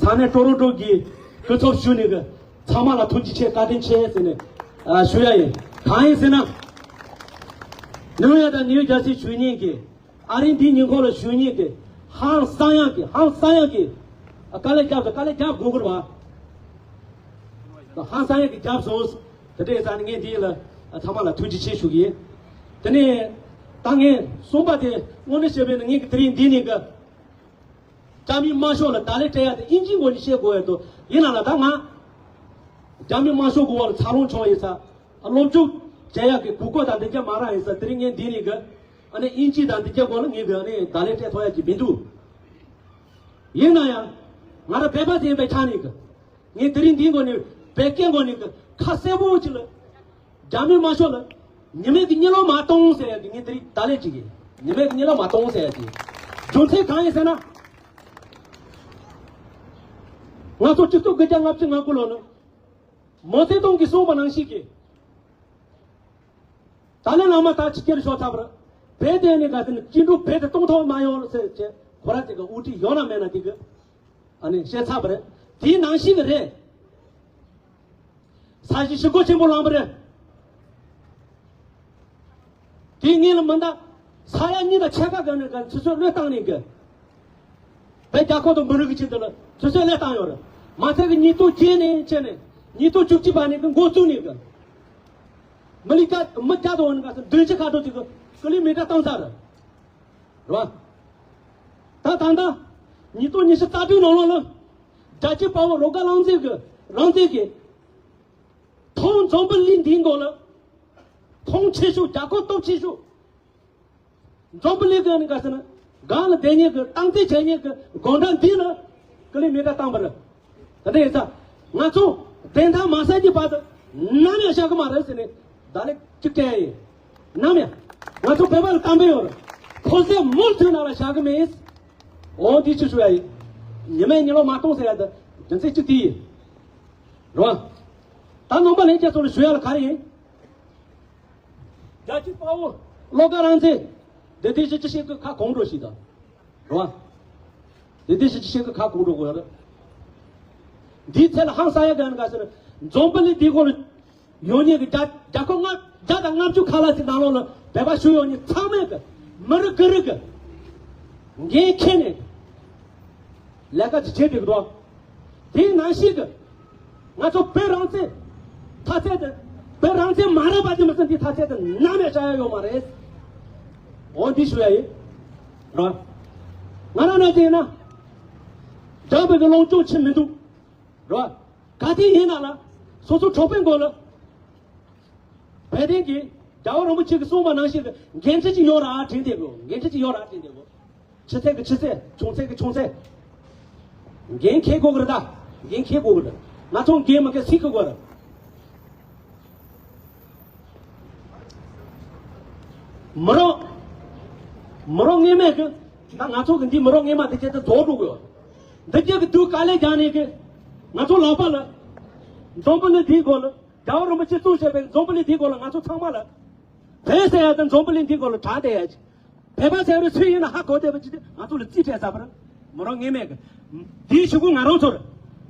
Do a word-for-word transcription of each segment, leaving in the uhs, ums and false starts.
ས་གནས་ཀྲོ་རོན་ཀྲོ་གི་སྐུ་ཚབ་ཞུས་ནས་གི་ཚང་མ་ལ་ཐུགས་རྗེ་ཆེ། བཀའ་དྲིན་ཆེ་ཟེར་ནས་ཨ་ཞུ་ཡ་ཡིན། གང་ཡིན་ཟེར་ན། ནིའུ་ཡོག་དང་ནིའུ་ཇར་སི་ཞུ་མཁན་གི་ཨ་རི་འདིའི་ཉིན་གུང་ལ་ཞུ་མཁན་གི་ཧང་སང་ཡག་གི་ཧང་སང་ཡག་གི་དཀའ་ལས་རྒྱབ་སོང་། དཀའ་ལས་རྒྱབ་དགོས་ཀྱི་རེད་བ། ཧང་སང་ཡག་གི་རྒྱབ་སོང་། དེ་འདྲ་ཡིན་ཙང་ངས་འདི་ལ་ཚང་མ་ལ་ཐུགས་རྗེ་ཆེ་ཞུ་གི་ཡིན། དེ་ནས་ད་ངས་གསུངས་པ་དེ་དངོས་གནས་བཤད་པ་ཡིན་ན། ངས་གི་དེ་རིང་འདི་ནས་གི་རྒྱ་མི་དམར་ཤོག་ལ་བརྡ་ལན་སྤྲད་ཡ་དེ་དབྱིན་ཇིའི་སྒོ་ནས་བཤད་དགོས་ཡ་འདུག་ཡིན་ན་ལ་ད་ང་རྒྱ་མི་དམར་ཤོག་གི་འོག་ལ་འཚར་ལོངས་བྱུང་ཡིན་ས། སློབ་སྦྱོང་བྱེད་ཡག་གི་གོ་སྐབས་དང་འདི་ག་མ་རག་ཡིན་ས། དེ་རིང་ངས་འདི་ནས་གི་ཨ་ནི་དབྱིན་ཇི་དང་འདི་གའི་སྒོ་ལ་ངས་གི་ཨ་ནི་བརྡ་ལན་སྤྲད་ཐུབ་ཡ་གི་མི་འདུག་ཡིན་ན་ཡང་ང་རང་བོད་པ་ཞིག་ཡིན་པའི་ཆ་ནས་གི་ངས་དེ་རིང་འདིའི་སྒོ་ནས་བོད་སྐད་སྒོ་ནས་གི་ཁ་གསལ་པོ་ཅིག་ལ། རྒྱ་མི་དམར་ཤོག་ལ་ཉི་མའི་གི་གཉིད་ལོག་མ་གཏོང་ཟེར་ཡ་གི་ངས་དེ་རིང་བརྡ་ལན་ཅིག་གི། ཉི་མའི་གི་གཉིད་ལོག་མ་གཏོང་ཟེར་ཡ་གི་རྒྱུ་མཚན་གང་ཡིན་ཟེར་ན། ང་ཚོ་ཆིག་སྟོང་དགུ་བརྒྱ་ལྔ་བཅུ་ང་དགུ་ལོ་ནི་མའོ་ཙེ་ཏུང་གིས་གསུངས་པ་ནང་བཞིན་གི། ཏཱ་ལའི་བླ་མ་ད་ཕྱི་རྒྱལ་ཕྱོགས་ཚར་བར་བོད་དེ་ནས་ག་ཟེར་ན་སྐྱིད་སྡུག་བོད་དེ་གཏོང་ཐུབ་མ་ཡོང་ཟེར་བྱས་ཁོ་རང་ཅིག་གི་དབུ་ཁྲིད་ཡོད་ན་མེད་ན་དེ་གི་ཨ་ནི་བཤད་ཚར་བ་རེད། དེའི་ནང་བཞིན་གི་རེད། ས་གཞི་ཞི་རྒོལ་ཆེན་པོ་བསླངས་པ་རེད། དེའི་སྔོན་ལ་མི་འདའ་ས་ཡ་གཉིས་དང་ཕྱེད་ཀ་གི་ནས་གི་ཆུ་ཚོད་བློས་བཏང་ནས་གི་བོད་རྒྱལ་ཁབ་དང་མི་རིགས་ཀྱི་ཆེད་དུ་ལ་ཆུ་ཚོད་བློས་བཏང་ཡོད་རེད། མ་ཚད་གི་ཉིས་སྟོང་བརྒྱད་ནས་བྱས་ནས་ཉིས་སྟོང་བཅུ་གཅིག་བར་ནས་གི་འགོ་བཙུགས་ནས་གི་མི་ལི་ཀ་མི་བརྒྱ་དང་འོན་ག་ས་བདུན་ཅུ་ཁ་གྲངས་ཅིག་གི་ཀི་ལོ་མི་ཊར་བཏང་ཚར་རེད། རེད་བ། ད་ད་ལྟ་ཉིས་སྟོང་ཉི་ཤུ་རྩ་དྲུག་ནང་ལོགས་ལ་རྒྱལ་གཅེས་དཔའ་བོ་བློ་དགའ་རང་བཙན་གྱི་རང་བཙན་གྱི་ཐོག་འཛམ་བུ་གླིང་འདིའི་མདོ་ལ་ཁོངས་ཆེ་ཤོས་རྒྱལ་ཁབ་སྟོབས་ཆེ་ཤོས་འཛམ་བུ་གླིང་གི་ནི་ག་ཟེར་ན་སྒང་ལ་བསྡད་མཁན་གྱི་སྟངས་འཛིན་བྱེད་མཁན་གྱི་སྒོ་འགྲམ་འདི་ལ་ཀི་ལོ་མི་ཊར་བཏང་བ་རེད། དེ་འདྲ་ཡིན་ཙང་ང་ཚོ་བདེན་མཐའ་མ་གསལ་གྱི་བར་དུ་ནམ་ཡང་བཞག་གི་མ་རེད་ཟེར་ནས་བརྡ་ལན་གཅིག་སྤྲད་ཡིན། ནམ་ཡང་ང་ཚོ་བོད་པ་ལ་གཏམ་དཔེ་ཡོད་རེད། ཕོ་གསར་མུ་མཐུད་ནང་ལ་བཞག་གི་མེད། འོ་འདི་ཅི་ཞུ་ཡ་ཡིན། ཉི་མའི་གཉིད་ལོག་མ་གཏོང་ཟེར་ཡ་འདི་རྒྱུ་མཚན་གཅིག་དེ་ཡིན། རེད་བ། ད་ནང་པ་ལྷན་རྒྱས་ཚོ་ལ་ཞུ་ཡ་ལ་ག་རེ་ཡིན། རྒྱལ་གཅེས་དཔའ་བོ་བློ་དགའ་རང་བཙན་འདི་དེ་ཞིག་ཅི་ཞིག་གི་ཁ་གོང་འགྲོ་ཞིག་དང་། རེད་བ། དེ་དེ་ཞིག་ཅི་ཞིག་གི་ཁ་གོང་འགྲོ་དགོས་ཡ་རེད། འདིའི་ཚེ་ལ་ཧང་སང་ཡ་ག་ཡ་ན་ག་ཟེར་འཛོམས་པ་ལས་འདི་སྐོར་ལ་ཡོང་མཁན་གྱི་རྒྱ་རྒྱ་ཁོ་ལྔ་བརྒྱ་དང་ལྔ་བཅུ་ཁ་ལ་ཟིག་ནང་ལོགས་ལ་བོད་པ་བཞུགས་ཡོང་མཁན་ཚང་མས་གི་མི་རིགས་གི་རིགས་གི་འགན་འཁྱེར་ནས་ལས་ཀ་ཅིག་བྱེད་དགོས་འདུག་དེའི་ནང་བཞིན་གི་ང་ཚོ་བོད་རང་བཙན་མཐའ་ཚད་དེ་བོད་རང་བཙན་མ་རག་པ་དེ་མི་ཚད་འདི་མཐའ་ཚད་དེ་ནམ་ཡང་བྱ་ཡ་ཡོད་མ་རེད། འོ་འདི་ཞུ་ཡ་ཡིན། རེད་བ། ང་རང་ནང་བཞིན་ཡིན་ན་རྒྱ་བོད་ཀྱི་ལོངས་སྤྱོད་ཆེ་མི་འདུག་རེད་བ། ག་དུས་ཡིན་ན་ལ་སོ་སོ་གྲོགས་པོའི་མགོ་ལ་བོད་དོན་གྱི་རྒྱལ་བ་རིན་པོ་ཆེ་གིས་གསུངས་པ་ནང་བཞིན་གྱི་འགན་འཁྲི་ཅིག་ཡོད་ར་དྲན་བསྡད་དགོས། འགན་འཁྲི་ཅིག་ཡོད་ར་དྲན་བསྡད་དགོས། ཆེ་ཚད་ཀྱི་ཆེ་ཚད། ཆུང་ཚད་ཀྱི་ཆུང་ཚད། འགན་འཁྱེར་དགོས་ཀྱི་རེད་ད། འགན་འཁྱེར་དགོས་ཀྱི་རེད། ང་ཚོ་འགན་མ་འཁྱེར་སྲིད་ཀྱི་དགོས་རེད། མི་རོགས། མི་རོགས་སྔས་མ་གི། ད་ང་ཚོ་གི་འདི་མི་རོགས་སྔས་མ་འདི་སྐད་དུ་རྫོགས་འགྲོ་དགོས། འདི་སྐད་ཀྱི་དུས་དཀའ་ལས་རྒྱག་ནས་གི། ང་ཚོ་ལག་པ་ལ། འཛམ་བུ་གླིང་འདིའི་སྒོ་ལ། རྒྱལ་བ་རིན་པོ་ཆེས་གཙོ་བྱས་པའི་འཛམ་བུ་གླིང་འདིའི་སྒོ་ལ་ང་ཚོ་ཚང་མ་ལ། བོད་ཟེར་ཡ་དང་འཛམ་བུ་གླིང་འདིའི་སྒོ་ལ་དྲག་བསྡད་ཡ་ཅིག་བོད་པ་ཟེར་བའི་ཚུལ་ཡིན་ན་ཧ་གོ་བསྡད་པ་ཅིག་དེ་ང་ཚོ་ལ་རྩིས་སྤྲད་ཚར་བ་རེད། མི་རོགས་སྔས་མ་གི། འདིའི་གཞུག་གུ་ང་རང་ཚོར།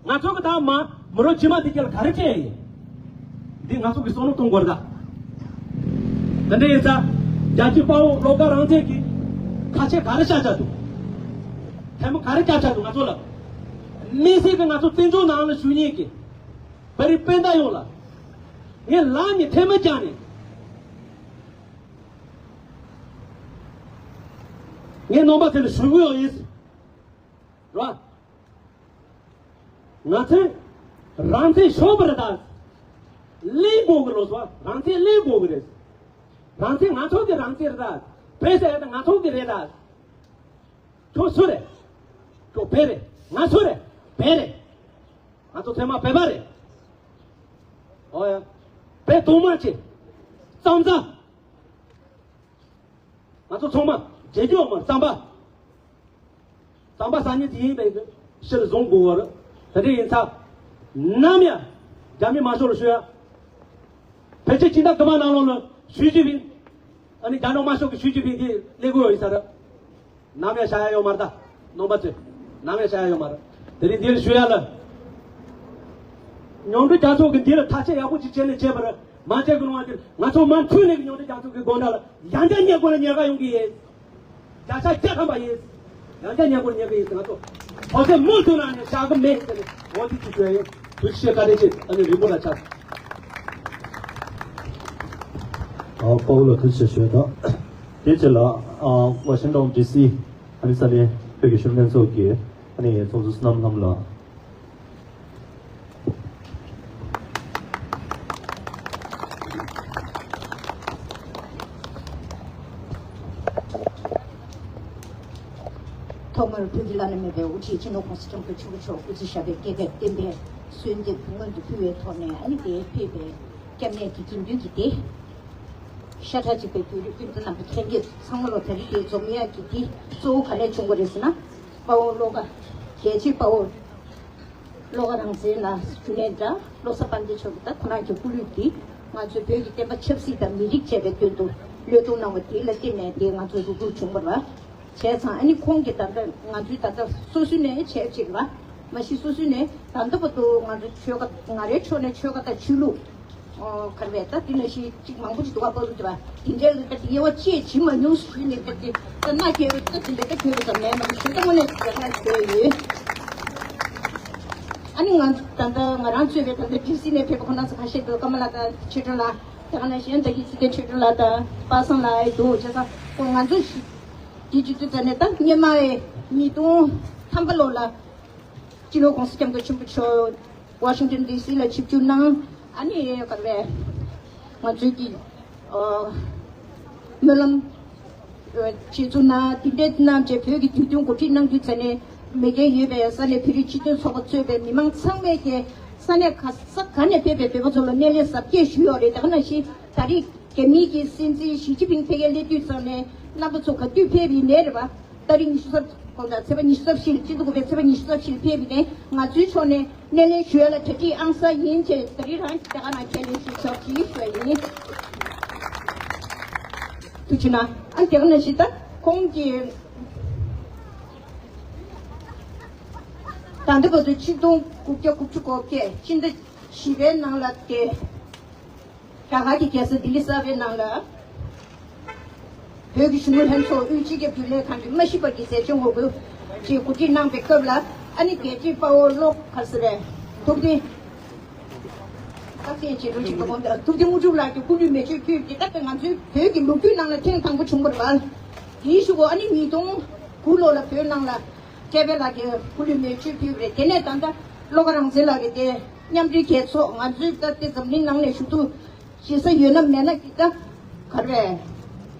ང་ཚོ་གི་ད་མ་མི་རོགས་རྗེས་མ་འདི་ག་ལ་ག་རེ་སྤྲད་ཡིན། འདི་ང་ཚོ་གི་བསམ་བློ་གཏོང་དགོས་རེད་ད། དེ་འདྲ་ཡིན་ཙང་། རྒྱལ་གཅེས་དཔའ་བོ་བློ་དགའ་རང་བཙན་གྱིས་ཁ་ཆེ་ག་རེ་བཞག་བཞག་འདུག་ཐལ་མོ་ག་རེ་བརྒྱབ་བཞག་འདུག་ང་ཚོ་ལ། དམིགས་བསལ་གྱི་ང་ཚོ་བཙན་བྱོལ་ནང་ལ་བཞུགས་མཁན་གྱི་བོད་རིགས་སྤུན་ཟླ་ཡོངས་ལ། ངས་ལག་གཉིས་ཐལ་མོ་སྦྱར་ནས། ངས་ནང་པ་ཚོ་ལ་ཞུ་གི་ཡོད་ཡིན། རེད་བ། ང་ཚོས་རང་བཙན་ཤོར་བ་རེད་ད། ལེན་དགོས་ཀྱི་རེད་བ། རང་བཙན་ལེན་དགོས་ཀྱི་རེད། རང་བཙན་ང་ཚོ་གི་རང་བཙན་རེད་ད། བོད་ཟེར་ཡ་ད་ང་ཚོ་གི་རེད་ད། ཁྱོད་སུ་རེད། ཁྱོད་བོད་རེད། ང་སུ་རེད། བོད་རེད། ང་ཚོ་ཚང་མ་བོད་པ་རེད། ཨོ་ཡ། བོད་གདོང་དམར་ཆེ། གཙང་བཟའ། ང་ཚོ་ཚང་མ་རྗེས་འཇུག་མ་རྩམ་པ། རྩམ་པ་ཟ་མཁན་དེ་ཡིན་པའི་གི་ཕྱིར་བཟུང་དགོས་པར། དེ་འདྲ་ཡིན་ཙང་། ནམ་ཡང་རྒྱ་མི་དམར་ཤོག་ལ་ཞུ་ཡ། བོད་ཀྱི་སྤྱི་ཟླ་དགུ་པ་ནང་ལོགས་ལ་ཞུས་ཅིན་ཕིང་། ཨ་ནི་རྒྱ་ནག་དམར་ཤོག་གི་ཞུས་ཅིན་ཕིང་དེ་སླེབས་ཀྱི་ཡོད་ཡིན་ས་རེད། ནམ་ཡང་བྱ་ཡ་ཡོད་མ་རེད་ད། ནང་པ་ཚོས་ནམ་ཡང་བྱ་ཡ་ཡོད་མ་རེད། དེ་རིང་འདིར་ཞུ་ཡ་ལ། མཉམ་འབྲེལ་རྒྱལ་ཚོགས་ཀྱི་འདིར་ཐག་གཅོད་ཡག་པོ་ཅིག་བྱས་ནས་བྱས་པར་མ་བྱས་གི་རུང་བ་དེར་ང་ཚོ་མུ་མཐུད་ནས་མཉམ་འབྲེལ་རྒྱལ་ཚོགས་ཀྱི་དགོང་དག་ལ་ཡང་བསྐྱར་ཉེ་སྐོར་ལ་ཉེ་ག་ཡོང་གི་ཡིན། བརྒྱ་ཆ་བརྒྱ་ཐམ་པ་ཡིན། ཡང་བསྐྱར་ཉེ་སྐོར་ཉེ་གི་ཡིན་ཟེར་ང་ཚོ་ཕོ་སེ་མུ་མཐུད་ནང་ནས་བཞག་གི་མེད་ཟེར་ནས་འོ་དེ་ཅིག་བརྗོད་ཡོད། ཐུགས་རྗེ་ཆེ། བཀའ་དྲིན་ཆེ། ཨ་ནི་རིང་པོ་ལ་ཆགས། ཨ་པའོ་ལ་ཐུགས་རྗེ་ཆེ་ཞུ་ཡ་དང་། དེ་རྗེས་ལ་ཨ་ཝ་ཤིང་ཊོན་ཌི་སི་ཨ་ནི་ས་གནས་བོད་ཀྱི་གཞོན་ལྷན་ཚོགས་ཀྱི་ཨ་ནི་ཚོགས་གཙོ་བསོད་ནམས་ལྷམ་ལགས། ཐོག་མར་བོད་ཀྱི་བླ་ན་མེད་པའི་དབུ་ཁྲིད་སྤྱི་ནོར་༸གོང་ས་༸སྐྱབས་མགོན་ཆེན་པོ་མཆོག་སྐུ་ཚེ་ཞབས་པད་བསྐལ་བརྒྱར་བརྟན་པའི་གསོལ་འདེབས་སྔོན་དུ་ཕུལ་བའི་ཐོག་ནས། ཨ་ནི་དེར་ཕེབས་པའི་སྐྱབས་གནས་ཀྱི་དགེ་འདུན་གྱི་སྡེ། ཤ་ཁྲག་གཅིག་པའི་བོད་རིགས་སྤུན་ཟླ་རྣམ་པ་ལྷན་རྒྱས་ཚང་མ་ལ་ད་རེས་དེ་འཛོམས་ཡག་གི་དེ་གཙོ་བོ་ག་ལས་བྱུང་བ་རེད་ཟེར་ན། དཔའ་བོ་བློ་དགའ། རྒྱལ་གཅེས་དཔའ་བོ་བློ་དགའ་རང་བཙན་ལགས་རྒྱུན་ལས་འདྲ་བློ་བཟང་དཔལ་ལྡན་མཆོག་གིས་ད་ཁོ་རང་གི་སྐུ་ལུས་འདི་ང་ཚོའི་བོད་ཀྱི་བསྟན་པ་ཆབ་སྲིད་དང་མི་རིགས་བཅས་པའི་དོན་དུ་བློས་གཏོང་གནང་བ་དེ་ལ་བརྟེན་ནས་དེ་ང་ཚོ་རུབ་རུབ་བྱུང་བ་རེད། བྱས་ཙང་ཨ་ནི་ཁོང་གིས་ད་ལྟ་ང་ཚོའི་ད་ལྟ་སོ་སོའི་ནས་བྱས་ཅིག་ལ་མ་གཞི་སོ་སོའི་ནས་ད་ལྟ་བར་དུ་ང་ཚོ་ཆོལ་ཁ་ང་རའི་ཕྱོགས་ནས་ཆོལ་ཁ་དང་ཆོས་ལུགས། ཨོ་གར་བས་ད་དེ་ནང་བཞིན་གཅིག་མང་པོ་ཅིག་འདུག་ག་པོ་རུ་དེ་བ་དེ་འདྲའི་ལ་ད་དེ་དབྱེ་བ་ཕྱེ་བྱེད་མ་མྱོང་ཞུས་ནས་ད་དེ་ད་ན་སྐྱེ་བའི་ད་དེ་འདྲ་ད་གྱོད་རེ་ཙམ་མེད་མ་གཞི་ད་དངོས་གནས་ཅིག་ཡག་ན་བྱས་ཡོད། ཨ་ནི་ང་ད་ད་ང་རང་གཙོས་པའི་ད་ད་ཌི་སི་ནས་ཕེབས་པ་ཁོ་ན་ཚོ་ཁ་ཤས་འདུག་ཀརྨ་ལགས་དང་ཆོས་སྒྲོན་ལགས་དེ་ག་ནང་བཞིན་ད་གི་ཚེ་བརྟན་ཆོས་སྒྲོན་ལགས་དང་པ་སངས་ལགས་ཨེ་འདུག་བྱས་ཙང་ཁོ་ང་ཚོ་ཞིག་དེ་ཅིག་དུས་ཙམ་ནས་ད་སྔོན་མ་ཨེ་ཉིས་སྟོང་ཐམ་པ་ལོ་ལ། སྤྱི་ནོར་༸གོང་ས་༸སྐྱབས་མགོན་ཆེན་པོ་མཆོག་ཝ་ཤིང་ཊོན་ཌི་སི་ལ་ཆིབས་བསྒྱུར་གནང་། ཨ་ནི་ག་རེ་ང་ཚོའི་གི་ཨ་སྨོན་ལམ་ཨ་ཆེད་འཛུགས་གནང་། དེ་འདྲའི་གནང་བྱས་བོད་ཀྱི་དུས་སྟོན་གོ་སྒྲིག་གནང་དུས་ཙམ་ནས་མེས་རྒྱལ་ཡོད་པའི་ས་གནས་བོད་རིགས་སྤྱི་མཐུན་ཚོགས་པ་གཙོས་པའི་མི་མང་ཚང་མས་ཀྱི་ས་གནས་ག་ས་ག་ནས་ཕེབས་པའི་བོད་པ་ཚོ་ལ་སྣེ་ལེན་གཟབ་རྒྱས་ཞུས་ཡོད་རེད། དེ་ག་ནང་བཞིན་ད་རེས་རྒྱ་མིའི་གི་སྲིད་འཛིན་ཞི་ཅིན་ཕིང་ཕ་གིར་སླེབས་དུས་ཙམ་ནས་རྣམ་པ་ཚོ་ག་དུས་ཕེབས་ཡིན་ནའི་རེད་པ། ཏ་རིག་ཉི་ཤུ་རྩ་དགུ་དང་ཚེས་པ་ཉི་ཤུ་རྩ་བཞི་ལ་སྤྱི་ཟླ་དགུ་པའི་ཚེས་པ་ཉི་ཤུ་རྩ་བཞི་ལ་ཕེབས་པ་ཡིན་ནའི་ང་ཚོའི་ཕྱོགས་ནས་སྣེ་ལེན་ཞུ་ཡ་ལ་གྲ་སྒྲིག་ཨང་གསར་ཡིན་ཅེས་ད་རེས་རང་གི་རྒྱ་གར་ནང་ཁས་ལེན་ཞུས་ཆོག་ཅེས་ཞུ་བ་ཡིན། ཐུགས་རྗེ་གནང་། ཨ་རྒྱ་གར་ནང་བཞིན་ད་ཁོང་གིས་ད་ལྟ་བར་དུ་ཆིག་སྟོང་དགུ་བརྒྱ་དགུ་བཅུ་གོ་བརྒྱད་ཕྱི་ཟླ་བཞི་པའི་ནང་ལ་དེ། རྒྱ་གར་གྱི་རྒྱལ་ས་ལྡི་ལི་གསར་པའི་ནང་ལ། བོད་ཀྱི་གཞོན་ནུ་ལྷན་ཚོགས་དབུས་སྤྱི་ཁྱབ་རྒྱུན་ལས་ཁང་གི་མ་ཤི་བར་གྱི་མཛད་བྱ་ངོ་རྒོལ་གྱི་གོ་སྒྲིག་གནང་པའི་སྐབས་ལ། ཨ་ནི་རྒྱལ་གཅེས་དཔའ་བོ་བློ་ག་ཟེར་བས་ཐུབ་བསྟན། རྟགས་ཅན་གྱི་རུ་གཅིག་པ་ཁོང་ཐུབ་བསྟན་དངོས་གྲུབ་ལགས་ཀྱི་སྐུ་ལུས་མེ་མཆོད་ཕུལ་གྱི་ད་ལྟ་ང་ཚོའི་བོད་ཀྱི་ལོ་རྒྱུས་ནང་ལ་ཐེངས་དང་པོ་བྱུང་བ་རེད་བ། དེའི་གཞུག་གུ་ཨ་ནི་ཉིས་སྟོང་དགུ་ལོ་ལ་བོད་ནང་ལ་བཀྲས་པའི་ལགས་ཀྱི་སྐུ་ལུས་མེ་མཆོད་ཕུལ་བ་རེད། དེ་ནས་ད་ལྟ་བློ་དགའ་རང་བཙན་ལགས་ཀྱི་དེ་མཉམ་འབྲེལ་རྒྱལ་ཚོགས་ང་ཚོའི་ད་ལྟ་འཛམ་གླིང་ནང་ནས་ཞུ་གཏུག་བྱེད་ས་ཡོད་ན་མེད་ན་གི་ད་ག་རེ་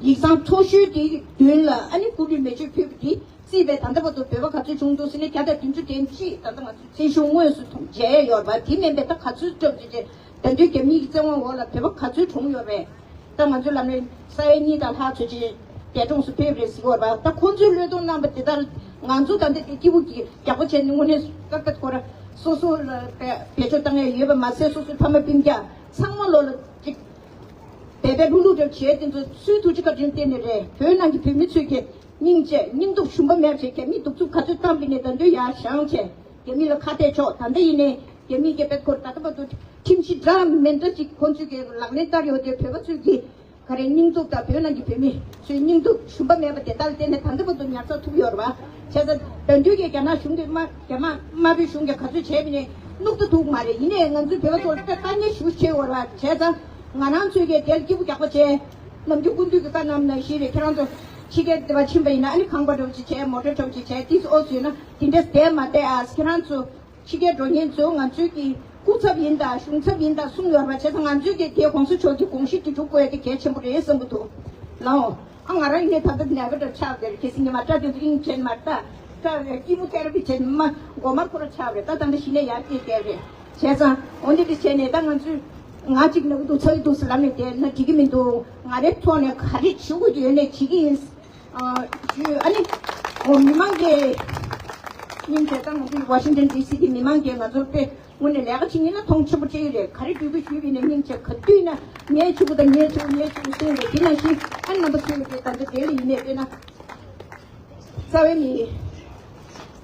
ཡིག་ཚང་མཐོ་ཤོས་དེའི་མདུན་ལ་ཨ་ནི་སྐུ་ལུས་མེ་མཆོད་ཕུལ་བ་དེ་རྩིས་པའི་ད་ལྟ་བར་དུ་བོད་པ་ག་ཚོད་བྱུང་འདུག་ཟེར་ན་བརྒྱ་དང་བདུན་ཅུ་དོན་གཅིག་ད་ལྟ་ང་ཚོ་བཙན་བྱོལ་དངོས་སུ་མཇལ་ཡོད་པ་དེ་མིན་པའི་ད་ག་ཚོད་སྐྱོབ་བྱེད་ཅེས་ད་དུང་རྒྱ་མིའི་གི་བཙན་དབང་འོག་ལ་བོད་པ་ག་ཚོད་གྲོངས་ཡོད་རེད། ད་ང་ཚོའི་ལམ་རིམ་ས་ཡ་གཉིས་དང་ལྷག་ཚོད་ཅིག་འདས་གྲོངས་སུ་ཕེབས་རེད་ཟེར་བ་རེད་པ། ད་ཁོང་ཚོས་བློས་གཏོང་གནང་པ་དེ་ལྟར་ང་ཚོ་ད་ལྟ་དེ་སྐྱིད་པོ་གི་རྒྱག་པ་བྱས་ནས་དངོས་གནས་སྐབས་དེ་ཁོ་ར་སོ་སོ་ལ་བེད་སྤྱོད་བཏང་ཡ་ཡོད་པ་མ་ཟད་སོ་སོའི་ཕ་མ་སྤུན་ཀྱག་ཚང་མ་ལོ་ལ་ཅིག་བེད་བེད་ལྷུག་ལྷུག་འདྲ་བྱས་དེ་ཚོ་སུའི་ཐུགས་རྗེ་བཀའ་དྲིན་བརྟེན་ནས་རེད། བོད་ནང་གི་བོད་མི་ཚོས་ཀྱི་སྙིང་རྗེ་སྙིང་སྟོབས་ཞུམ་པ་མེད་བྱས་རྒྱ་མིས་གདུག་རྩུབ་ག་ཚོད་བཏང་པ་ཡིན་ནའི་ད་དུང་ཡར་བཞེངས་བྱས། རྒྱ་མི་ལ་ཁ་གཏད་ཆོག་ད་ལྟ་ཡིན་ནའི་རྒྱ་མིའི་རྒྱལ་པོའི་སྐོར་ད་ལྟ་བར་དུ་ཁྲིམས་གཞི་འདྲ་མི་འདྲ་ཅིག་ཁོང་ཚོས་ཀྱི་ལག་ལེན་བསྟར་ཡོད་དེ་བོད་པ་ཚོས་ཀྱི་ག་རེ་སྙིང་སྟོབས་དང་བོད་ནང་གི་བོད་མི་ཚོའི་སྙིང་སྟོབས་ཞུམ་པ་མེད་པ་དེ་དག་ལ་བརྟེན་ནས་ད་ལྟ་བར་དུ་ཉར་ཚགས་ཐུབ་ཡོད་རེད་བ། བྱས་ཙང་ད་དུང་གི་རྒྱ་ནག་གཞུང་གིས་དམག་རྒྱ་དམག་དམར་པོའི་གཞུང་གིས་ག་ཚོད་བྱས་པ་ནས་བསྣུབ་ཐུབ་ཐུབ་མ་རེད། ཡིན་ནའི་ང་ཚོའི་བོད་པ་ཚོ་ལ་དཀའ་ངལ་ཞེ་པོ་ཆེ་ཡོད་རེད་བ། བྱས་ཙང་ང་རང་ཚོས་ཀྱི་དེ་ལ་སྐྱིད་པོ་རྒྱག་པ་བྱས། ནམ་རྒྱུན་སྐུ་མདུན་གྱི་བཀའ་གནང་ནང་བཞིན་རེད། ཁྱེད་རང་ཚོ་ཕྱི་རྒྱལ་དེ་བ་ཕྱིན་པ་ཡིན་ན་ཨ་ནི་ཁང་པ་འདྲ་བོ་ཅིག་བྱས་མོ་ཊ་འདྲ་བོ་ཅིག་བྱས་ཏིས་ཨོ་ཟོས་ན་དེ་འདྲ་བསྡད་མ་བསྡད་ཨ། ཁྱེད་རང་ཚོ་ཕྱི་རྒྱལ་འགྲོ་མཁན་ཚོ་ང་ཚོའི་གི་སྐུ་ཚབ་ཡིན་ད་གཞུང་ཚབ་ཡིན་ད་གསུངས་ཡོད་རེད་བ། བྱས་ཙང་ང་ཚོའི་གི་དེ་གོང་ས་མཆོག་གི་དགོངས་གཞི་དེ་སྒྲུབ་དགོས་ཡ་དེ་གལ་ཆེན་པོ་རེད་བསམ་གི་འདུག་ལགས་འོ། ཨ་ང་རང་ཡིན་ནའི་ད་ལྟ་ནད་པ་འདྲ་ཆགས་བསྡད་རེད། གལ་སྲིད་ཉི་མ་སྐྲ་དེ་ཚོ་དབྱིངས་ཅན་མ་སྐྲ་སྐྲ་ཀི་མོ་ཐེ་ར་པི་བྱས་ནས་མ་མགོ་མ་འཁོར་བ་ཆགས་རེད། ད་ད་ལྟ་གཞི་ནས་ཡར་སྐྱེས་བསྡད་རེད། བྱས་ཙང་འོན་ཏེ་དེ་བྱས་ནས་ད་ང་ཚོས་ང་གཅིག་ན་གི་འདུག་ཚ་གི་འདུག་ཟེར་ལབ་ནས་བསྡད་ན་འགྲིག་གི་མི་འདུག་ང་རའི་ཐོག་ནས་ག་རེ་བྱེད་དགོས་ཀྱི་ཡོད་ནའི་བྱེད་ཀྱི་ཡིན། ཨ་ཞུ་ཨ་ནི་འོ་མི་མང་གིས་སྙིང་རྗེ་ད་ང་ཚོའི་ཝ་ཤིང་ཊོན་ཌི་སི་གི་མི་མང་གིས་ང་ཚོར་དཔེ་དངོས་གནས་ལས་ཀ་བྱེད་མཁན་ལ་མཐོང་ཆེན་པོ་བྱེད་ཀྱི་རེད། ག་རེ་འབྲས་བུ་ཞུས་པ་ཡིན་ནའི་སྙིང་རྗེ་ག་དུས་ན་ངའི་ཕྲུ་གུ་དང་ངའི་ཕྲུ་གུ་ངའི་ཕྲུ་གུ་གསུངས་རེད། དེ་ནང་བཞིན་ཨ་ནི་རྣམ་པ་ཚོས་ཀྱི་ད་ལྟ་དེ་ལ་ཡིན་ནའི་དཔེར་ན། རྩ་བའི་མི།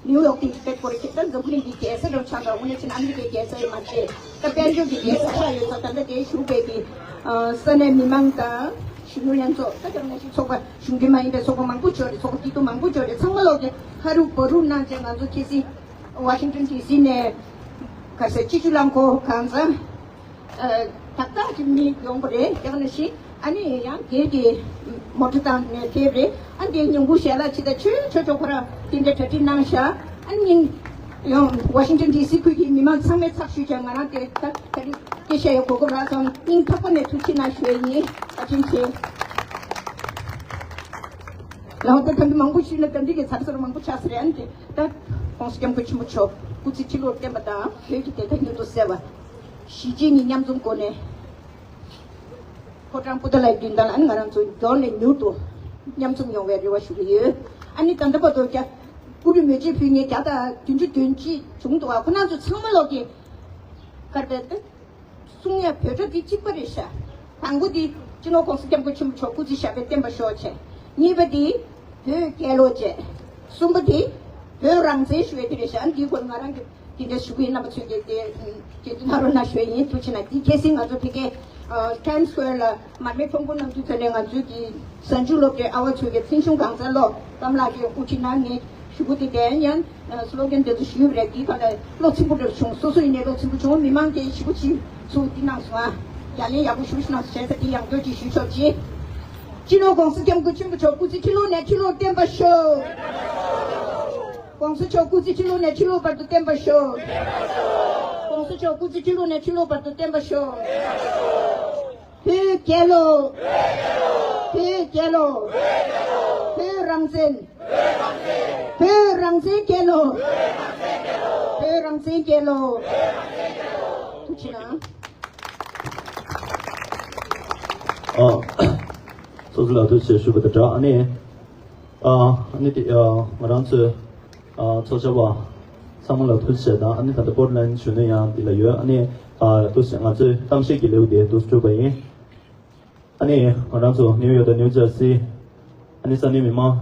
ནིའུ་ཡོག་དེ་ཁྱེད་སྐོར་ཁྱེད་ད་འཛམ་བུ་གླིང་གི་རྒྱལ་ས་རུ་ཆགས་པ། དངོས་གནས་བྱས་ན་ཨ་མི་རི་ཀའི་རྒྱལ་ས་ཡོད་མ་རེད། ད་དཔལ་འབྱོར་གྱི་རྒྱལ་ས་ཆགས་ཡོད་ཙང་། ད་ལྟ་དེ་བཞུགས་པའི་གི་ས་གནས་མི་མང་དང་གཞོན་ནུ་ལྷན་ཚོགས། ད་དེ་ནང་བཞིན་ཚོགས་པ་གཞུང་འབྲེལ་མ་ཡིན་པའི་ཚོགས་པ་མང་པོ་ཡོད་རེད། ཚོགས་པ་སྐྱིད་སྡུག་མང་པོ་ཡོད་རེད། ཚང་མ་ལོག་གི་ཕ་རུག་བ་རུག་གནང་བྱས། ང་ཚོ་ཁྱེད་སི་ཝ་ཤིང་ཊོན་ཌི་སི་ནས་ག་ས་སྤྱི་སྤྱོད་རླངས་འཁོར་གང་ཚང་ཨ་ཏག་ཏག་ཅིག་མི་ཡོང་པ་རེད། དེ་ནང་བཞིན་ཨ་ནི་ཡང་སྒེར་གྱི་མོ་ཊ་བཏང་ནས་ཕེབས་རེད། ཨ་འདི་ཉིན་གུང་ཞལ་ལག་ཅིག་ད་ཆོས་ཆོས་ཆོས་ཁོ་རང་དེ་འདྲ་གྲ་སྒྲིག་གནང་ཤག་ཨ་ནི་ཡང་ཝ་ཤིང་ཊོན་ཌི་སི་ཁུལ་གྱི་མི་མང་ཚང་མའི་ཚབ་ཞུས་བྱས། ང་རང་དེ་ད་གྲ་སྒྲིག་སྐད་ཆ་ཡང་གོ་སྐབས་རག་སོང་། སྙིང་ཐག་པ་ནས་ཐུགས་རྗེ་གནང་ཞུ་ཡས་ཡིན། བཀའ་དྲིན་ཆེ། ལའོ་ད་ད་འདི་མང་པོ་ཞུས་ན་ད་འདི་གི་ཚར་ཚར་མང་པོ་ཆགས་ས་རེད། ཨ་ནི་དེ་ད་༸གོང་ས་༸སྐྱབས་མགོན་ཆེན་པོ་མཆོག་སྐུ་ཚེ་ཁྲི་ལོར་བརྟན་པ་དང་། བོད་ཀྱི་བདེན་མཐའ་མྱུར་དུ་གསལ་བ། གཞིས་བྱེས་གཉིས་མཉམ་འཛོམས་སྒོ་ནས་ཕོ་བྲང་པོ་ཏཱ་ལའི་མདུན་ཐང་ལ་ང་རང་ཚོ་མགྱོགས་ནས་མྱུར་དུ་མཉམ་འཛོམས་ཡོང་བའི་རེ་བ་ཞུ་གི་ཡོད། ཨ་ནི་ད་ལྟ་བར་དུ་ཀྱང་སྐུ་རུས་མེ་ལྕེ་ཕུལ་མཁན་བརྒྱ་དང་བདུན་ཅུ་དོན་གཅིག་བྱུང་འདུག་ཨ། ཁོ་རང་ཚོ་ཚང་མ་ལོག་གི་གར་པད་གསུང་ཡ་བོད་སྒྲ་འདི་གཅིག་པ་རེད་ཤག་དང་པོ་འདི་སྤྱི་ནོར་༸གོང་ས་༸སྐྱབས་མགོན་ཆེན་པོ་མཆོག་སྐུ་ཚེ་ཞབས་པད་བརྟན་པར་ཤོག་བྱས། གཉིས་པ་འདི་བོད་རྒྱལ་ལོ་བྱས། གསུམ་པ་འདི་བོད་རང་བཙན་ཞུ་ཡ་འདི་རེད་ཤག་འདིའི་སྐོར་ང་རང་གི་འདི་འདྲ་ཞུ་གི་ཡིན། རྣམ་པ་ཚོས་ཀྱིས་དེ་རྗེས་སུ་གནང་རོགས་གནང་ཞུ་ཡ་ཡིན། ཐུགས་རྗེ་གནང་། འདི་གལ་སྲིད་ང་ཚོ་ཕ་གིའི་ཨ་ཊའིམ་སི་ཀོ་ཝེར་ལ་མར་མེ་ཕུང་པོ་གནང་དུས་ཙམ་ནས་ང་ཚོའི་གི་གཟའ་མཇུག་སློབ་གྲྭའི་ཨ་བ་ཚོས་ཀྱི་ཚན་ཆུང་གང་ཚང་ལོ་གཏམ་ལགས་ཀྱིས་དབུ་ཁྲིད་གནང་ནས་ཞུ་གི་འདུག་དེ་ཡང་ཨ་སི་ལོ་གན་དེ་ཚོ་ཞུས་པ་རེད། འདིའི་ཁ་ལ་བློ་ཚིམ་པོ་འདྲ་བྱུང་། སོ་སོ་ཡིན་ནའི་བློ་ཚིམ་པོ་བྱུང་། མི་མང་གིས་ཞེ་པོ་ཅིག་ཚུར་འདི་གནང་སོང་ཨ། ཡ་ལན་ཡག་པོ་ཞེ་པོ་ཞིག་གནང་སོང་བྱས་ཙང་འདི་ཡང་བསྐྱར་ཅིག་ཞུས་ཆོག་ཅིག་སྤྱི་ནོར་༸གོང་ས་༸སྐྱབས་མགོན་ཆེན་པོ་མཆོག་སྐུ་ཚེ་ཁྲི་ལོ་ནས་ཁྲི་ལོར་བརྟན་པར་ཤོག ༸གོང་ས་མཆོག་སྐུ་ཚེ་ཁྲི་ལོ་ནས་ཁྲི་ལོ་བར་དུ་བརྟན་པར་ཤོག ༸གོང་ས་མཆོག་སྐུ་ཚེ་ཁྲི་ལོ་ནས་ཁྲི་ལོ་བར་དུ་བརྟན་པར་ཤོག་བོད་རྒྱལ་ལོ། བོད་རྒྱལ་ལོ། བོད་རང་བཙན། བོད་རང་བཙན་རྒྱལ་ལོ། བོད་རང་བཙན་རྒྱལ་ལོ། ཐུགས་རྗེ་གནང་། ཨ། སོ་སོ་ལ་ཐུགས་རྗེ་ཆེ་ཞུ་བ་དང་སྦྲགས། ཨ་ནི། ཨ། ཨ་ནི་དེ། ཨ། ང་རང་ཚོའི། ཨ། ཚོགས་བཅར་བ་ཚང་མ་ལ་ཐུགས་རྗེ་ཆེ་དང་། ཨ་ནི་ད་ལྟ་པོར་ཊ་ལེན་ཌི་གཞོན་ནུ་ཡང་འདི་ལ་ཡོད། ཨ་ནི། ཨ། ཐུགས་རྗེ་ཆེ། ང་ཚོའི་གཏམ་བཤད་ཀྱི་ལེའུ་དེ་འདུག་སེ་གྲུབ་པ་ཡིན། ཨ་ནི་ང་རང་ཚོ་ནིའུ་ཡོག་དང་ནིའུ་ཇར་སི། ཨ་ནི་ས་གནས་མི་མང་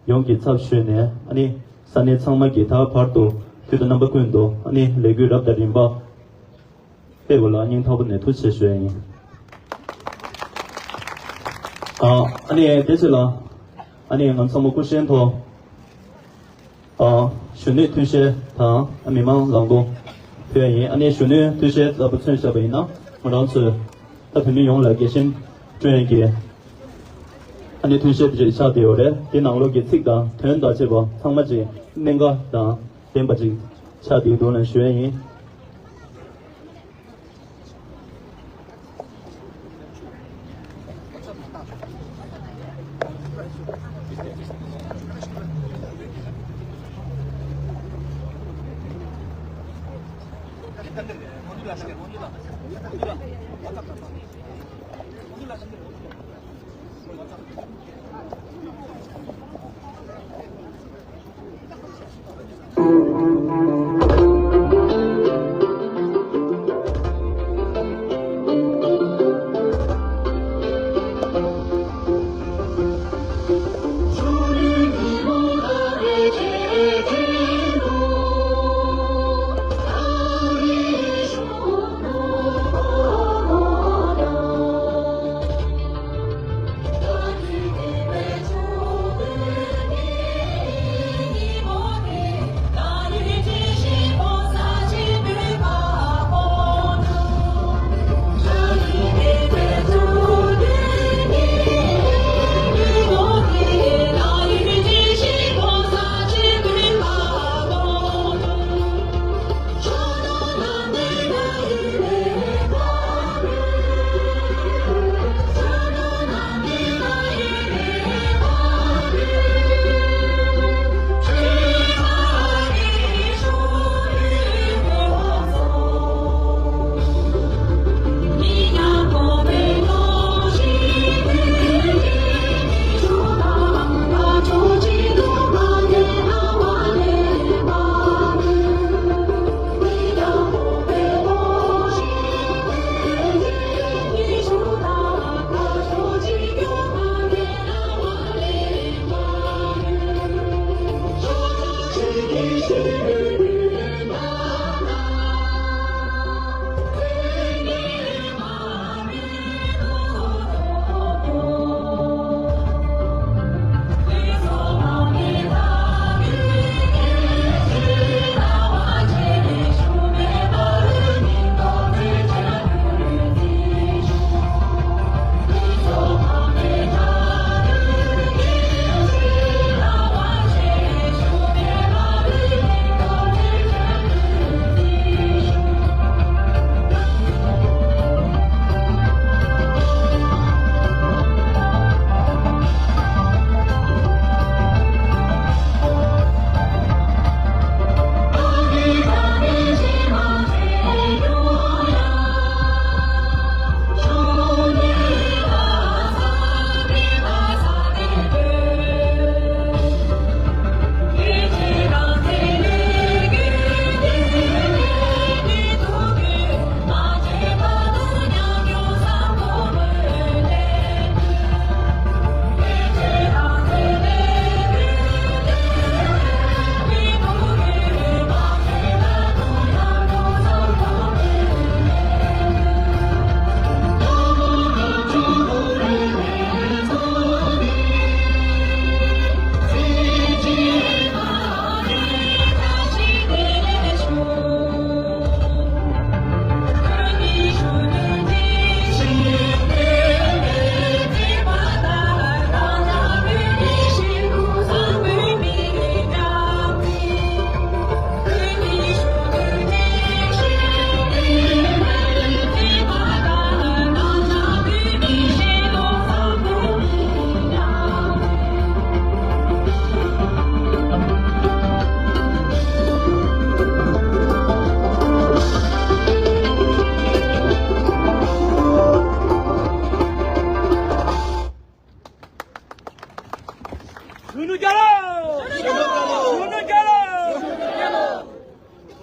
ཡོངས་ཀྱི་ཚབ་ཞུས་ནས། ཨ་ནི་ས་གནས་ཚང་མ་གི་ད་བར་དུ་དུས་དང་རྣམ་པ་ཀུན་ཏུ། ཨ་ནི་ལས་འགུལ་རབ་དང་རིམ་པ་སྤེལ་བ་ལ་སྙིང་ཐག་པ་ནས་ཐུགས་རྗེ་ཆེ་ཞུ་ཡ་ཡིན། ཨ། ཨ་ནི་དེ་ཚོ་ལ། ཨ་ནི་ང་ཚང་མ་སྐུ་བཞེངས་ཐོག་ཨ། གཞོན་ནུའི་ཐུགས་བཞེད་དང་། ཨ། མི་མང་ལག་འགུལ་ཕུལ་ཡ་ཡིན། ཨ་ནི་གཞོན་ནུའི་ཐུགས་བཞེད་ལྟ་བུ་མཚོན་བཞག་པ་ཡིན་ན། ང་རང་ཚོས་ད་བོད་མི་ཡོངས་ལ་དགེ་ཞིང་བསྐྲུན་ཡ་གི། ཨ་ནི་ཐུགས་བཞེད་དེ་ཆགས་བསྡད་ཡོད་རེད། དེ་ནང་ལོགས་ཀྱི་ཚིག་དང་དོན་དང་བཅས་པ་ཚང་མ་ཅིག་གནད་འགག་དང་ལྡན་པ་ཅིག་ཆགས་བསྡད་འདུག་ལབ་ཞུ་ཡ་ཡིན།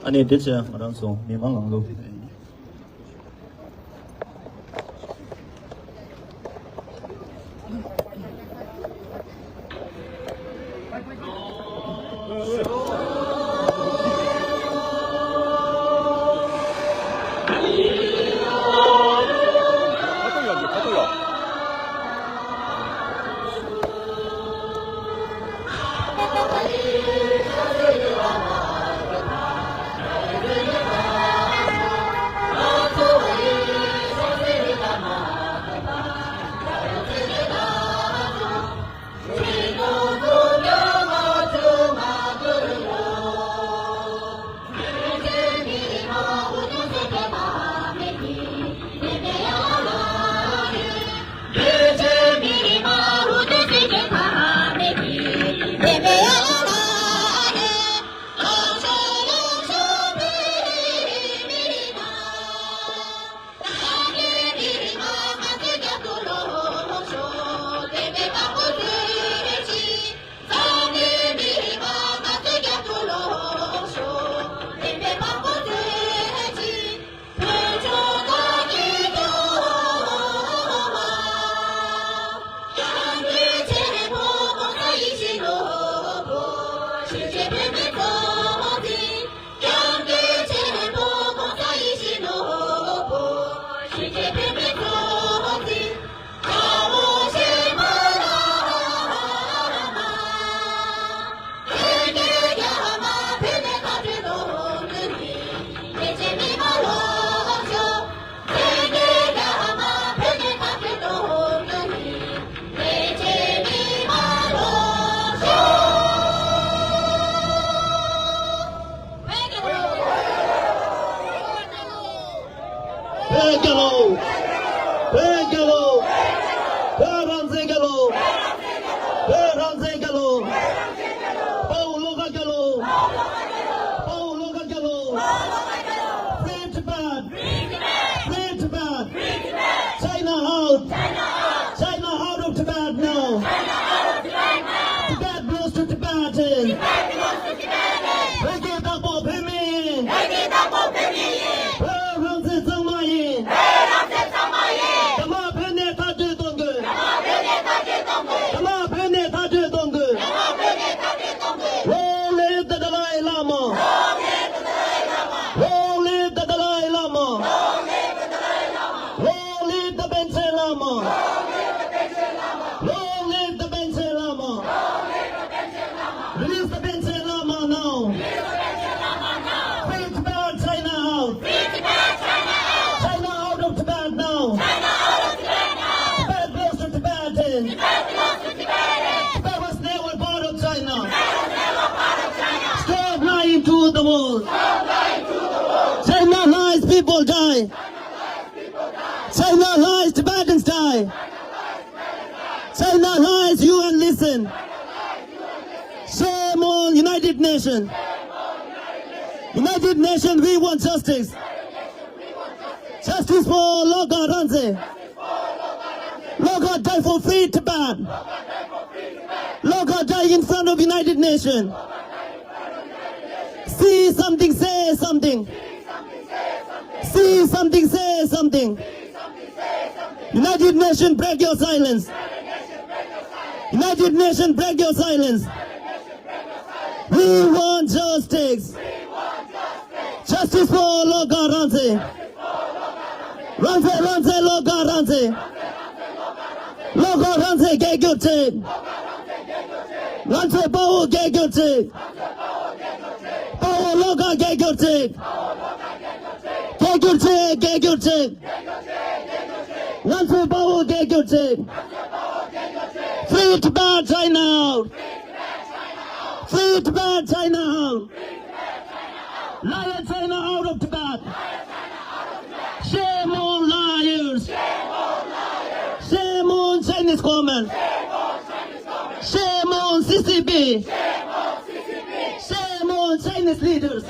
ཨ་ནི་དེ་ཚེ་ང་རང་ཚོ་མི་མང་ནང་ལོགས། བོད་རྒྱལ་ལོ། བོད་རྒྱལ་ལོ། བོད་རང་བཙན་རྒྱལ་ལོ། བོད་རང་བཙན་རྒྱལ་ལོ། དཔའ་བོ་བློ་དགའ་རྒྱལ་ལོ། དཔའ་བོ་བློ་དགའ་རྒྱལ་ལོ། Free Tibet! Free Tibet! China out! China out of Tibet now! Tibet belongs to Tibetans! བོད་ཀྱི་བདག་པོ་བོད་མི་ཡིན། བོད་རང་བཙན་གཙང་མ་ཡིན། རྒྱ་དམར་བོད་ནས་མཐའ་སྐྱོད་གཏོང་དགོས། རྒྱ་དམར་བོད་ནས་མཐའ་སྐྱོད་གཏོང་དགོས། རྒྱ་དམར་བོད་ནས་མཐའ་སྐྱོད་གཏོང་དགོས། རྒྱ་དམར་བོད་ནས་མཐའ་སྐྱོད་གཏོང་དགོས། Long live the Dalai Lama! Long live the Dalai Lama! Long live the Panchen Lama! Long live the Panchen Lama! Release the Panchen Lama now! Free Tibet, China out! China out of Tibet now! Tibet belongs to Tibetans! Tibet was never part of China! Stop lying to the world! China lies, people die! China lies, Tibetans die! China lies, U N listen! Shame on United Nations! United Nations, we want justice! Justice for Lokha Rangzei! Lokha die for free Tibet! Lokha die in front of United Nations! See something, say something! See something, say something! United Nations, break your silence! United Nations, break your silence! We want justice! Justice for Lokha Rangzei! Rangzei, Rangzei, Lokha Rangzei! Lokha Rangzei རྒྱལ་གྱུར་ཅིག་ང་ཚོའི་དཔའ་བོ་རྒྱལ་གྱུར་ཅིག་དཔའ་བོ་བློ་དགའ་རྒྱལ་གྱུར་ཅིག་རྒྱལ་གྱུར་ཅིག་རྒྱལ་གྱུར་ཅིག་ང་ཚོའི་དཔའ་བོ་རྒྱལ་གྱུར་ཅིག Free Tibet, China out! Free Tibet, China out! Liar China out of Tibet! Shame on liars! Shame on Chinese government! Shame on C C P! Shame on Chinese leaders!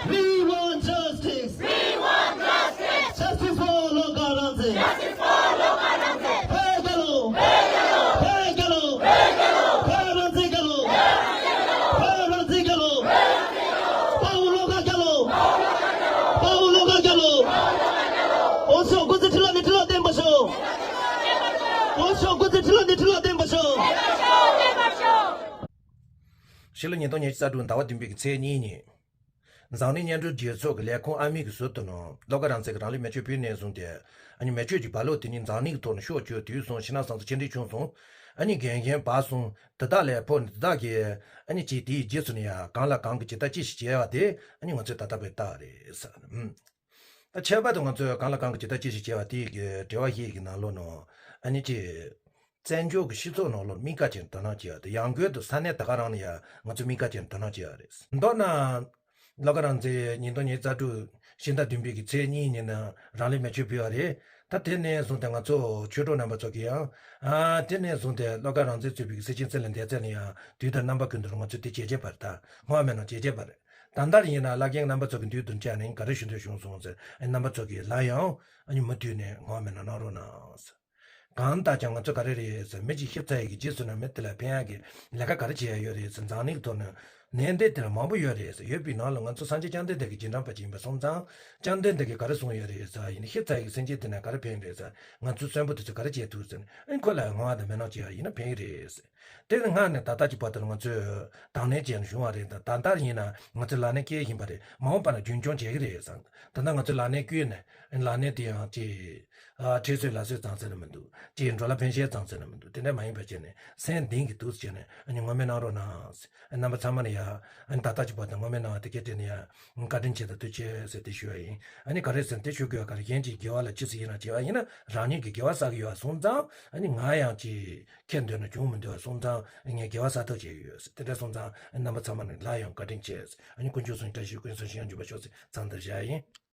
We want justice! We want justice! Justice for Lokha Rangzei! Justice for Lokha Rangzei! བོད་རྒྱལ་ལོ། བོད་རྒྱལ་ལོ། བོད་རང་བཙན་རྒྱལ་ལོ། བོད་རང་བཙན་རྒྱལ་ལོ། བློ་དགའ་རྒྱལ་ལོ། དཔའ་བོ་བློ་དགའ་རྒྱལ་ལོ། འོ་ཤོག་སྐུ་ཚེ་ཁྲི་ལོ་ནས་ཁྲི་ལོ་བརྟན་པར་ཤོག་འོ་ཤོག་སྐུ་ཚེ་ཁྲི་ལོ་ནས་ཁྲི་ལོ་བརྟན་པར་ཤོག་ཕྱི་ལོ་ཉིས་སྟོང་ཉི་ཤུ་རྩ་དྲུག་ཟླ་བ་བདུན་པའི་གི་ཚེས་གཉིས་ཉིན། འཛམ་གླིང་མཉམ་འབྲེལ་རྒྱལ་ཚོགས་ཀྱི་ལས་ཁུངས་ཨ་མི་གི་ཟུར་དུ་ནང་བློ་དགའ་རང་བཙན་གྱི་རང་ལུས་མེ་མཆོད་ཕུལ་ནས་བཟུང་སྟེ། ཨ་ནི་མེ་མཆོད་ཀྱི་རྦ་ཀློག་དེ་ཉིད་འཛམ་གླིང་གི་ཐོག་ནས་ཤོག་བྱོས་དུས་སོང་ཕྱི་ནང་བསམ་ཚུལ་ཆེ་འདྲིས་བྱུང་སོང་། ཨ་ནི་རྒན་རྒན་བར་སོང་དེ་དག་ལས་ཕོ་ནི་དེ་དག་གིས་ཨ་ནི་ཅིག་དེའི་རྗེས་སུ་ནི་ཡང་གང་ལ་གང་གིས་ཇི་ལྟར་ཅི་ཞིག་བྱས་པ་དེ་ཨ་ནི་ང་ཚོས་ད་ལྟ་བས་བལྟ་བ་རེད་ཟེར། ཨ་ཁྱད་པར་དུ་ང་ཚོས་གང་ལ་གང་གིས་ཇི་ལྟར་ཅི་ཞིག་བྱས་པ་དེའི་གི་འབྲེལ་བ་ཞིག་གི་ནང་ལོགས་ནང་ཨ་ནི་ཅིག་བཙན་བྱོལ་གྱི་སྤྱི་ཚོགས་ནང་ལོགས་དམིགས་བཀར་ཅན་དོ་སྣང་བྱེད་ཡ་དེ་ཡང་སྒོས་དུ་ས་གནས་ད་ག་རང་ནས་ཡང་ང་ཚོ་དམིགས་བཀར་ཅན་དོ་སྣང་བྱེད་ཡ་རེད། མདོར་ན། བློ་དགའ་རང་བཙན་ཉིས་སྟོང་ཉི་ཤུ་རྩ་དྲུག་ཕྱི་ཟླ་བདུན་པའི་གི་ཚེས་གཉིས་ཉིན་ན་རང་ལུས་མེ་མཆོད་ཕུལ་བ་རེད། ད་དེ་ནས་བཟུང་སྟེ་ང་ཚོ་ཆོས་གྲོགས་རྣམ་པ་ཚོ་གིས་ཡང་། ཨ་དེ་ནས་བཟུང་སྟེ་བློ་དགའ་རང་བཙན་གཙོས་པའི་གི་སེར་ཆེན་རྩེ་ལ་འདས་ཚེ་ནས་ཡང་དུས་དང་རྣམ་པ་ཀུན་ཏུ་ང་ཚོས་དེ་བྱེད་བྱེད་པར་ད་སྔོན་མེད་ནང་བྱེད་བྱེད་པར། ད་ལྟར་ཡིན་ན་བླ་རྒན་རྣམ་པ་ཚོ་གི་མདུན་དུ་བཅར་ནས་ག་རེ་ཞུ་འདོད་བྱུང་སོང་ཟེར་རྣམ་པ་ཚོ་གིས་ལ་ཡང་ཨ་ནི་མུ་མཐུད་ནས་སྔོན་མེད་ནང་གནང་རོགས་གནང་། གང་ལྟར་ཀྱང་ང་ཚོ་ག་རེ་རེད་ཟེར་མི་གཅིག་ཤི་ཚར་ཡི་གི་རྗེས་སུ་ནི་མི་དེ་ལ་ཕན་ཡག་གི་ལས་ཀ་ག་རེ་བྱེད་ཡ་ཡོད་རེད་ཟེར་འཛམ་གླིང་གི་ཐོག་ནས་ནད་འདི་དེ་ལ་མང་པོ་ཡོད་རེད་ཟེར་ཡོད་པའི་ནང་ལ་ང་ཚོ་སངས་རྒྱས་བཅོམ་ལྡན་འདས་ཀྱི་རྗེས་འབྲང་པ་ཅིག་ཡིན་པ་སོང་ཙང་བཅོམ་ལྡན་འདས་ཀྱིས་ག་རེ་གསུངས་ཡོད་རེད་ཟེར་ཡིན་ན་ཤི་ཚར་ཡི་གི་སེམས་ཅན་དེ་ནས་ག་རེ་ཕན་རེད་ཟེར་ང་ཚོ་གསོན་པོ་དེ་ཚོ་ག་རེ་བྱེད་ཐུབ་ཟེར་ཨ་ཁོ་ལ་ངོ་བ་དང་མི་སྣང་བྱེད་ཡ་ཡིན་ན་ཕན་གི་རེད་ཟེར། དེ་ནི་སྔར་ནས་ད་ལྟ་གྱི་བར་དུ་ང་ཚོས་དང་ལེན་བྱས་ནས་བྱུང་བ་རེད། ད་ད་ལྟར་ཡིན་ན་ང་ཚོས་ལག་ལེན་བཀལ་བཞིན་པ་རེད། མ་འོངས་པ་ན་རྒྱུན་འཁྱོངས་བྱེད་ཀྱི་རེད་བསམ། ད་ལྟ་ང་ཚོས་ལག་ལེན་བཀོལ་ནས་ལག་ལེན་དེ་ཡང་ཅིག་ཁྲེལ་ཚོད་ལ་སོད་ཙང་ཟེར་ན་མི་འདུག་ཅིག་འགྲོ་ལ་ཕན་ཤེས་ཙང་ཟེར་ན་མི་འདུག་དེ་འདྲ་མ་ཡིན་པ་བྱས་ནས་སེམས་གཏིང་གི་འདུག་བྱས་ནས་ཨ་ནི་ངོ་མ་གནང་རོགས་གནང་། རྣམ་པ་ཚང་མ་ནས་ཡ་ཨ་ནི་ད་ལྟ་གྱི་བར་དུ་ངོ་མ་གནང་བ་དེ་གས་དེ་ནས་ཡ་བཀའ་དྲིན་ཆེ་དང་ཐུགས་རྗེ་ཆེ་ཟེར་དེ་ཞུ་བ་ཡིན། ཨ་ནི་ག་རེ་ཟེར་ན་དེ་ཞུ་དགོས་པ་ག་རེ་གཞན་གྱིས་དགེ་བ་ལ་ཅི་ཟེར་ཡིན་ན་བྱས་པ་ཡིན་ན་རང་ཉིད་ཀྱིས་དགེ་བ་བསགས་ཀྱི་ཡོད་པ་སོང་ཙང་ཨ་ནི་ང་ཡང་ཅིག་ཁྱེད་འདོད་ན་བྱུང་མི་འདོད་པ་སོང་ཙང་ངས་དགེ་བ་བསགས་ཐབས་བྱེད་ཀྱི་ཡོད་ཟེར། དེ་འདྲ་སོང་ཙང་རྣམ་པ་ཚང་མ་ནས་ལ་ཡང་བཀའ་དྲིན་ཆེ་ཟེར། ཨ་ནི་དཀོན་མཆོག་གསུམ་བཀྲ་ཤིས་ཀུན་བཟང་ཞིང་ཡང་འཇུག་པར་ཤོག་ཟེར་མཚམས་འདིར་བཞག་ཡིན།